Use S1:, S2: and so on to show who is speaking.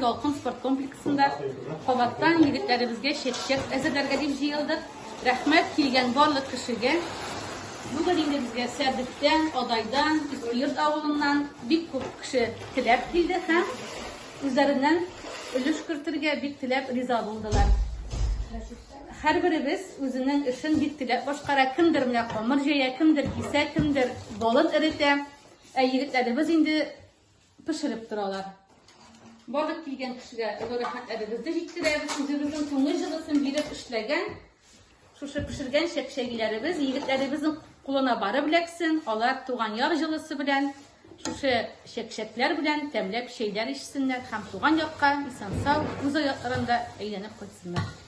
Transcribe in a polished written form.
S1: Ялкын спорт комплексында кабаттан егетләребезгә чәкчәк әзерләргә дип җыелдык. Рәхмәт килгән барлык кешегә. Бүген инде безгә Сәрдектән, Адайдан, Иске Йорт авылыннан бик күп кеше теләп килде һәм үзләреннән өлеш кертергә бик теләп риза булдылар. Һәрберебез үзенең эшен бик теләп башкара. Кемдер менә камыр җәя, кемдер кисә, кемдер балын эретә. Ә егетләребез инде пешереп торалар. Барлык килгән кешегә олы рәхмәтләребезне җиткерәбез. Үзебезнең күңел җылысын биреп эшләгән шушы пешергән чәкчәгиләребез егетләребезнең кулына барып эләксен. Алар туган як җылысы белән, шушы чәкчәкләр белән тәмләп чәйләр эчсеннәр һәм туган якка исән-сау үз аякларында әйләнеп кайтсыннар.